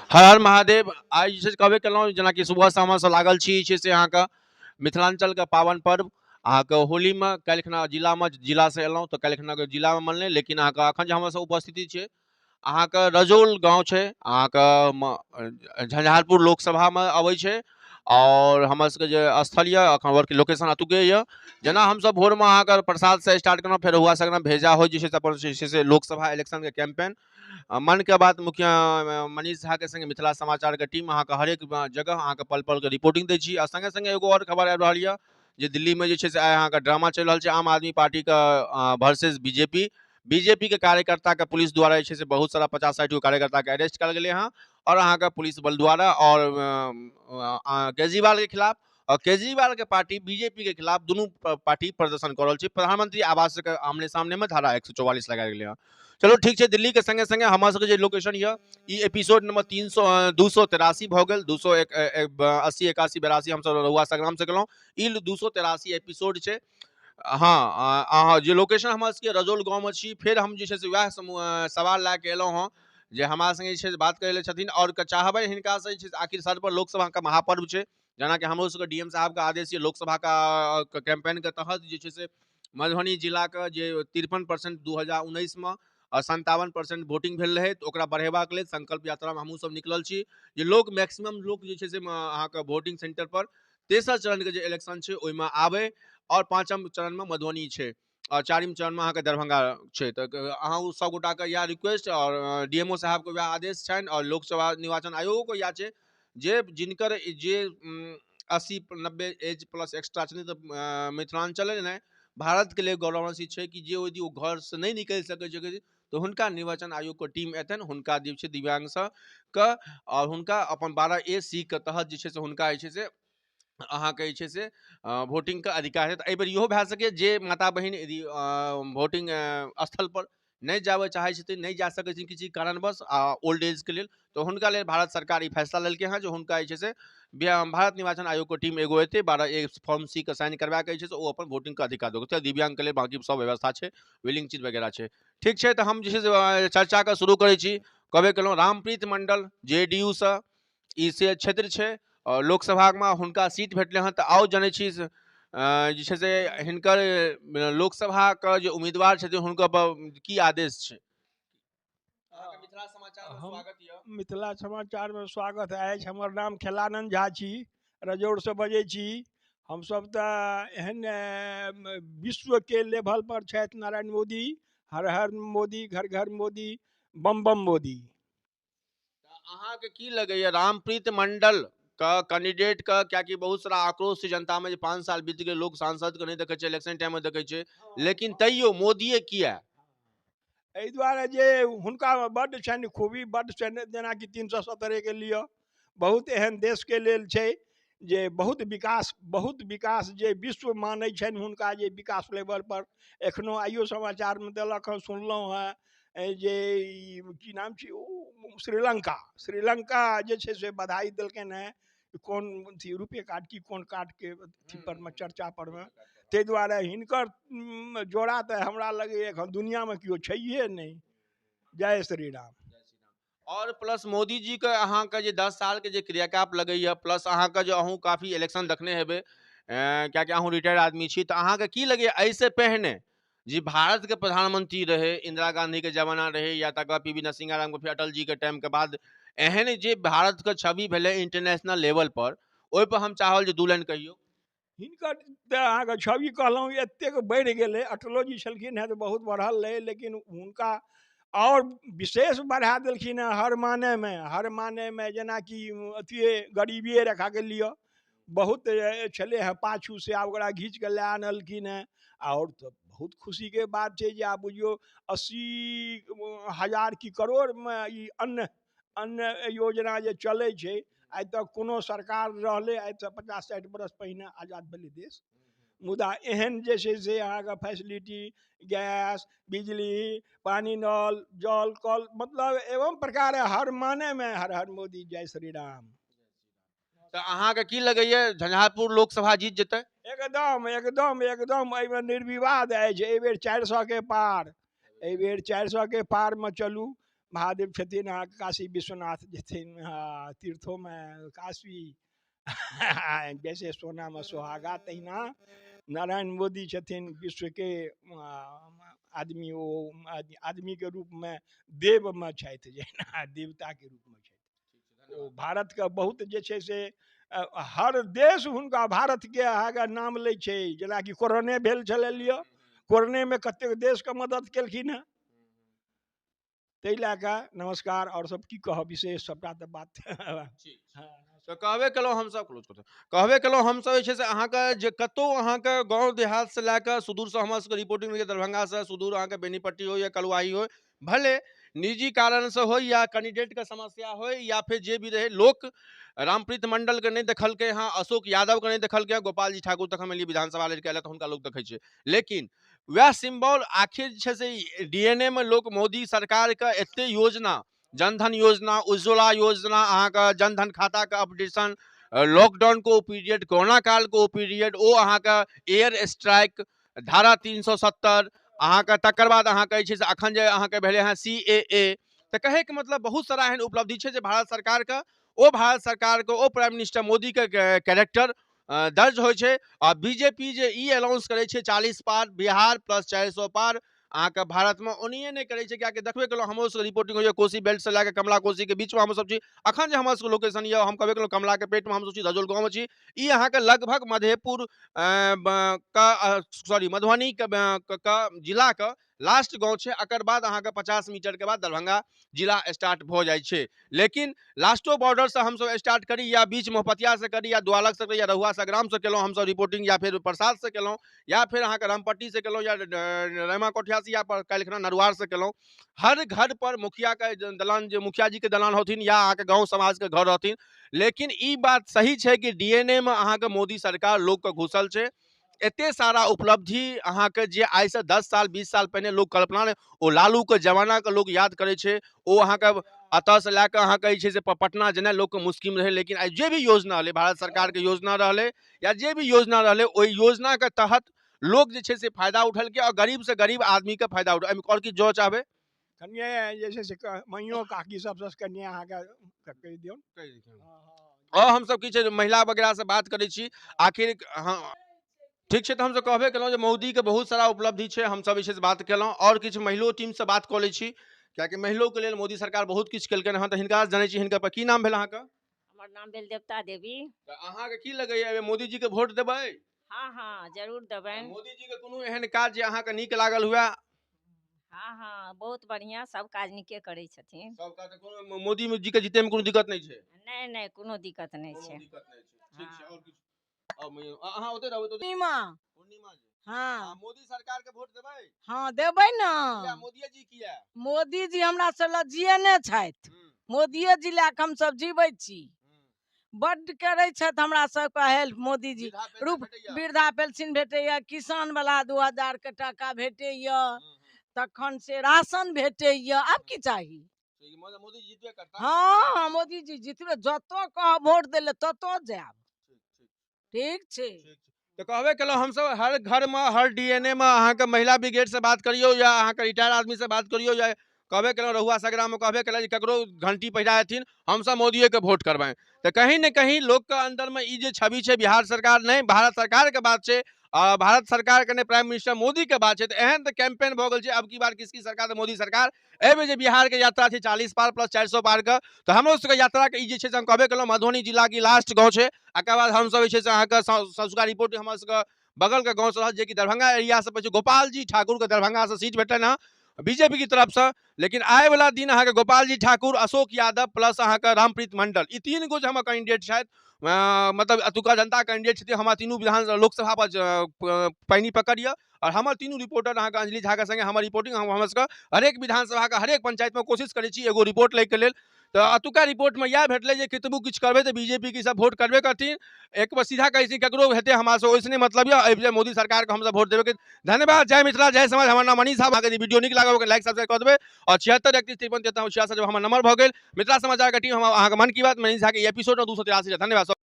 हर हर महादेव। आइ जे छै से कहबे केलहुँ, जेनाकि सुबहसँ हमरा सब लागल छी जे छै से अहाँके मिथिलाञ्चलके पावन पर्व अहाँके होलीमे। काल्हिखना जिलामे, जिलासँ एलहुँ तऽ काल्हिखना जिलामे मनलै, लेकिन अहाँके एखन जे हमर सब उपस्थिति छै अहाँके रजौल गाँव छै, अहाँके झंझारपुर लोकसभामे अबै छै आओर हमर सबके जे स्थल यऽ, एखन वर्क लोकेशन एतुके यऽ। जेना हमसब भोरमे अहाँके प्रसादसँ स्टार्ट केलहुँ, फेर हुआ सगना भेजा होइ जे छै से अपन जे छै से लोकसभा इलेक्शनके कैम्पेन मनके बात मुखिया मनीष झाके संगे मिथिला समाचारके टीम अहाँके हरेक जगह अहाँके पल पलके रिपोर्टिंग दै छी। आ संगे संगे एगो आओर खबर आबि रहल यऽ जे दिल्लीमे जे छै से आइ अहाँके ड्रामा चलि रहल छै, आम आदमी पार्टीके वर्सेस बीजेपी। बीजेपीके कार्यकर्ताके पुलिस द्वारा जे छै से बहुत सारा 50-60 गो कार्यकर्ताके अरेस्ट कयल गेलै हँ आओर अहाँके पुलिस बल द्वारा आओर केजरीवालके खिलाफ आओर केजरीवालके पार्टी बीजेपीके खिलाफ दुनू पार्टी प्रदर्शन कऽ रहल छै। प्रधानमंत्री आवासके आमने सामनेमे धारा 144 लगायल गेलै हँ। चलू ठीक छै, दिल्लीके संगे संगे हमर सबके जे लोकेशन यऽ ई एपिसोड नंबर 300 283 भऽ गेल। 201 80 81 82 हमसब रहुआ संग्रामसँ केलहुँ, ई 283 एपिसोड छै। हँ, अहाँ जे लोकेशन हमर सबके रजौल गाँवमे छी। फेर हम जे छै से वएह सवाल लए कऽ एलहुँ हँ जे हमरा संगे जे छै से बात करै लए छथिन आओर चाहबै हिनकासँ जे छै से आखिर सर पर लोकसभाके महापर्व छै, जेनाकि हमरो सबके डी एम साहबके आदेश यऽ लोकसभाके कैम्पेनके तहत जे छै से मधुबनी जिलाके जे 53% 2019मे आओर 57% वोटिंग भेल रहै, तऽ ओकरा बढ़ेबाक लेल संकल्प यात्रामे हमहूँ सब निकलल छी जे लोक मैक्सिमम लोक जे छै से अहाँके वोटिंग सेंटर पर तेसर चरणके जे इलेक्शन छै ओहिमे आबै। आओर पाँचम चरणमे मधुबनी छै आओर चारिम चरणमे अहाँके दरभंगा छै। तऽ अहाँ सब गोटाके इएह रिक्वेस्ट आओर डी एम ओ साहबके वएह आदेश छनि आओर लोकसभा निर्वाचन आयोगोके इएह छै जे जिनकर जे 80-90 एज प्लस एक्स्ट्रा छथिन, तऽ मिथिलाञ्चले नहि भारतके लेल गौरवान्वित छै कि जे यदि ओ घरसँ नहि निकलि सकै छै तऽ हुनका निर्वाचन आयोगके टीम एतनि, हुनका जे छै दिव्याङ्गसँ के आओर हुनका अपन 12 ए सी के तहत जे छै से हुनका जे छै से अहाँके जे छै से वोटिंगके अधिकार हेतै। एहिबेर इहो भए सकैए जे माता बहिन यदि वोटिंग स्थलपर नहि जाबऽ चाहै छथिन, नहि जा सकै छथिन किछु कारणवश आ ओल्ड एजके लेल, तऽ हुनका लेल भारत सरकार ई फैसला लेलकै हँ जे हुनका जे छै से भारत निर्वाचन आयोगके टीम एगो एतै, 12 ए फॉर्म सी के साइन करवा के जे छै से ओ अपन वोटिंगके अधिकार देतै। दिव्याङ्गके लेल बाँकी सब व्यवस्था छै, व्हीलिंग चीज वगैरह छै। ठीक छै, तऽ हम जे छै से चर्चाके शुरू करै छी। कहबे केलहुँ, रामप्रीत मंडल जे डी यू सँ ई से क्षेत्र छै आओर लोकसभामे हुनका सीट भेटलै हँ। तऽ आउ जनै छी जे छै से हिनकर लोकसभाके जे उम्मीदवार छथिन हुनकर की आदेश छै। मिथिला समाचारमे स्वागत यऽ। मिथिला समाचारमे स्वागत अछि। हमर नाम खेलानन्द झा छी, रजौरसँ बजै छी। हमसब तऽ एहन विश्वके लेवल पर छथि नरेन्द्र मोदी। हर हर मोदी, घर घर मोदी, बम बम मोदी। अहाँके की लगैए रामप्रीत मंडल के कैंडिडेट के, कियाकि बहुत सारा आक्रोश छै जनतामे जे 5 साल बीत गेल, लोक सांसदके नहि देखै छै, इलेक्शन टाइममे देखै छै, लेकिन तैयो मोदिये किया? एहि दुआरे जे हुनकामे बड्ड छनि खूबी, बड्ड छनि। जेनाकि 370 के लिअ, बहुत एहन देशके लेल छै जे बहुत विकास, बहुत विकास जे विश्व मानै छनि हुनका जे विकास लेवल पर। एखनो आइयो समाचारमे देलक हँ, सुनलहुँ हँ जे की नाम छै ओ श्रीलंका, श्रीलंका जे छै से बधाई देलकनि हँ, कोन अथी रुपे कार्ड की कोन कार्डके अथी परमे चर्चा परमे। ताहि दुआरे हिनकर जोड़ा तऽ हमरा लगैए एखन दुनिआँमे केओ छैहे नहि। जय श्री राम। और प्लस मोदी जी के अहाँके जे 10 साल के जे क्रियाकलाप लगैए, प्लस अहाँके जे अहूँ काफी इलेक्शन देखने हेबै, कियाकि अहूँ रिटायर्ड आदमी छी, तऽ अहाँके की लगैए एहिसँ पहिने जे भारत के प्रधानमंत्री रहे, इंदिरा गांधी के जमाना रहे या तकर बाद पी वी नरसिंहा राव के, फिर अटल जी के टाइम के बाद एहन जे भारत के छवि भेलै इंटरनेशनल लेवल पर, ओहि पर हम चाहल जे 2 लाइन कहियौ। हिनकर तऽ अहाँके छवि कहलहुँ एतेक बढ़ि गेलै। अटलो जी छलखिन हेँ तऽ बहुत बढ़ल रहै, लेकिन हुनका आओर विशेष बढ़ा देलखिन हेँ हर मानेमे, हर मानेमे। जेनाकि अथिए गरीबिए रेखाके लिअ, बहुत छलै हेँ पाछू, से आब ओकरा घीच कऽ लए आनलखिन हेँ। आओर तऽ बहुत खुशीके बात छै जे आब बुझियौ 80 हजार की करोड़मे ई अन्न अन्न योजना जे चलै छै। आइ तक कोनो सरकार रहलै, आइसँ 50-60 बरस पहिने आजाद भेलै देश, मुदा एहन जे छै से अहाँके फैसिलिटी, गैस, बिजली, पानि, नल जल कल, मतलब एवं प्रकार हर मानेमे हर हर मोदी, जय श्री राम। तऽ अहाँके की लगैए झंझारपुर लोकसभा जीत जेतै? एकदम एकदम एकदम, एहिमे निर्विवाद अछि। एहिबेर 400 के पार, एहिबेर 400 के पारमे चलू। महादेव छथिन अहाँके काशी विश्वनाथ छथिन। हँ, तीर्थोमे काशी जैसे सोनामे सोहागा, तहिना नारायण मोदी छथिन विश्वके आदमी, ओ आदमीके रूपमे देवमे छथि, जेना देवताके रूपमे छथि। ओ भारतके बहुत जे छै से हर देश हुनका भारतके अहाँके नाम लै छै। जेनाकि कोरोने भेल छलै, लिअ कोरोनेमे कतेक देशके मदद केलखिन हेँ। ताहि लए कऽ नमस्कार। आओर सब की कहब विशेष, सबटा तऽ बात। हँ, तऽ कहबे केलहुँ हमसब, क्लोज कऽ, कहबे केलहुँ हमसब जे छै से अहाँके जे कतहु अहाँके गाँव देहातसँ लए कऽ सुदूरसँ हमर सबके रिपोर्टिंग होइए, दरभंगासँ सुदूर अहाँके बेनीपट्टी होइ या कलुआही होइ, भले निजी कारणसँ होइ या कैंडिडेटके समस्या होइ या फेर जे भी रहै, लोक रामप्रीत मण्डलके नहि देखलकै हँ, अशोक यादवके नहि देखलकै हँ, गोपालजी ठाकुर तखन मानि लिअ विधानसभा लड़िके एलथि तऽ हुनका लोक देखै छै। लेकिन वएह सिम्बॉल आखिर जे छै से डी एन ए मे लोक मोदी सरकारके एते योजना, जनधन योजना, उज्ज्वला योजना, अहाँके जनधन खाताके अपडेशन, लॉकडाउनके ओ पीरियड, कोरोना कालके ओ पीरियड, ओ अहाँके एयर स्ट्राइक, धारा 370 अहाँके, तकर बाद अहाँके जे छै से अखन जे अहाँके भेलै हँ CAA, तऽ कहैके मतलब बहुत सारा एहन उपलब्धि छै जे भारत सरकारके, ओ भारत सरकारके, ओ प्राइम मिनिस्टर मोदीके कैरेक्टर दर्ज होइ छै। आ बीजेपी जे ई अनाउंस करै छै 40 पार बिहार प्लस 400 पार अहाँके भारतमे, ओनाहिए नहि करै छै। किएकि देखबे केलहुँ हमरो सबके रिपोर्टिंग होइए कोसी बेल्टसँ लए कऽ कमला कोसीके बीचमे हमसब छी। अखन जे हमर सबके लोकेशन यऽ, हम कहबे केलहुँ कमलाके पेटमे हमसब छी, रजौल गाँवमे छी। ई अहाँके लगभग मधेपुर का सॉरी मधुबनी के जिलाके लास्ट गाँव छै। एकर बाद अहाँके 50 मीटरके बाद दरभंगा जिला स्टार्ट भऽ जाइ छै। लेकिन लास्टो बॉर्डरसँ हमसब स्टार्ट करी या बीच मोहपतियासँ करी या दुआलकसँ करी या रहुआ संग्रामसँ केलहुँ हमसब रिपोर्टिंग, या फेर प्रसादसँ केलहुँ या फेर अहाँके रामपट्टीसँ केलहुँ या रैमा कोठियासँ या काल्हिखना नरुआरसँ केलहुँ, हर घर पर मुखियाके दलान, जे मुखिया जीके दलान होथिन या अहाँके गाँव समाजके घर रहथिन। लेकिन ई बात सही छै कि डी एन ए मे अहाँके मोदी सरकार लोकके घुसल छै। एते सारा उपलब्धि अहाँके जे आइसँ 10 साल 20 साल पहिने लोक कल्पना नहि, ओ लालूके जमानाके लोक याद करै छै, ओ अहाँके एतऽसँ लए कऽ अहाँके जे छै से पटना जेनाइ लोकके मुश्किल रहै। लेकिन आइ जे भी योजना रहलै, भारत सरकारके योजना रहलै या जे भी योजना रहलै, ओहि योजनाके तहत लोक जे छै से फायदा उठेलकै आओर गरीबसँ गरीब आदमीके फायदा उठेलकै। एहिमे आओर किछु जोड़ चाहबै? कनिए जे छै से मैयो काकी सबसँ कनिए अहाँके कहि दियौ। आओर हमसब किछु महिला वगैरहसँ बात करै छी आखिर। हँ ठीक छै, तऽ हमसब कहबे केलहुँ जे मोदीके बहुत सारा उपलब्धि छै, हमसब जे छै से बात केलहुँ। आओर किछु महिलो टीमसँ बात कऽ लै छी, किएकि महिलोके लेल मोदी सरकार बहुत किछु केलकनि हँ, तऽ हिनका जनै छी। हिनका पर की नाम भेल अहाँके? हमर नाम भेल देवता देवी। तऽ अहाँके की लगैए, एहिबेर मोदीजीके वोट देबै? हँ हँ, जरूर देबनि। मोदीजीके कोनो एहन काज जे अहाँके नीक लागल हुए? हँ हँ, बहुत बढ़िआँ, सब काज नीके करै छथिन। सब काज कोनो मोदीजीके जीतैमे कोनो दिक्कत नहि छै? नहि नहि, कोनो दिक्कत नहि कोनो छै। दिक्कत नहि छै। ठीक छै, आओर किछु? अहाँ ओतै रहबै तऽ पूर्णिमा। पूर्णिमा जी। हाँ। हाँ, मोदी सरकार के वोट देबै? हाँ, देबै ना। किया, मोदीए जी किया? मोदी जी हमरा सब लए जियने छथि, मोदीए जी लए कऽ हमसब जीबै छी। बड्ड करै छथि हमरा सबके हेल्प मोदी जी। वृद्धा पेंशन रूप भेटैया? वृद्धा पेंशन भेटैया, किसान वाला 2000 के टाका भेटैया, तखन से राशन भेटैया। आब की चाही? ठीक, मोदी जी जीतबे करता? हाँ, हाँ, मोदी जी जीतबे, जतऽ कहब वोट दै लए ततऽ जायब। ठीक, ठीक। ठीक छै। ठीक छै। तऽ कहबे केलहुँ हमसब हर घरमे, हर डी एन ए मे अहाँके महिला ब्रिगेड से बात करियौ या अहाँके रिटायर आदमी से बात करियौ, या कहबे केलहुँ रहुआ सगरामे कहबे केलहुँ जे ककरो घंटी पहिरा हेथिन, हमसब मोदिएके वोट करबनि। तऽ कहीं ने कहीं लोकके अन्दरमे ई जे छवि छै, बिहार सरकार नहि भारत सरकारके बात छै, आ भारत सरकारके नहि प्राइम मिनिस्टर मोदीके बात छै, तऽ एहन तऽ कैंपेन भऽ गेल छै अब की बार किसकी सरकार, तऽ मोदी सरकार। एहिबेर जे बिहारके यात्रा छै 40 पार प्लस 400 पारके, तऽ हमरो सबके यात्राके ई जे छै से हम कहबे केलहुँ मधुबनी जिलाके लास्ट गाँव छै। एकर बाद हमसब जे छै से अहाँके संस्कार रिपोर्ट हमर सबके बगलके गाँवसँ रहत, जेकि दरभंगा एरियासँ पड़ै छै। गोपालजी ठाकुरके दरभंगासँ सीट भेटलनि हँ बीजेपी की तरफसँ। लेकिन आबैवला दिन अहाँके गोपालजी ठाकुर, अशोक यादव प्लस अहाँके रामप्रीत मंडल, ई 3 गो जे हमर कैंडिडेट छथि, मतलब एतुका जनता कैंडिडेट छथिन। हमर तीनू विधान लोकसभा पर पैनी पकड़ यऽ, आओर हमर तीनू रिपोर्टर अहाँके अंजलि झाके संगे हमर रिपोर्टिंग हम सबके हरेक विधानसभाके हरेक पंचायतमे कोशिश करै छी एगो रिपोर्ट लैके लेल। तऽ एतुका रिपोर्टमे इएह भेटलै जे कतबो किछु करबै तऽ बीजेपी के सब वोट करबे करथिन। एक बार सीधा कहै छी ककरो हेतै हमरा से ओहिसँ नहि मतलब यऽ, एहि बेर मोदी सरकारके हमसब वोट देबै। धन्यवाद, जय मिथिला जय समाज। हमर नाम मनीष साहब, अहाँके यदि वीडियो नीक लागल ओकर लाइक सब्सक्राइब कऽ देबै। आओर 76 31 53 53 66 हमर नंबर भऽ गेल। मिथिला समाचारके टीम हम अहाँके मन की बात मनीष झाके ई एपिसोड 283। धन्यवाद।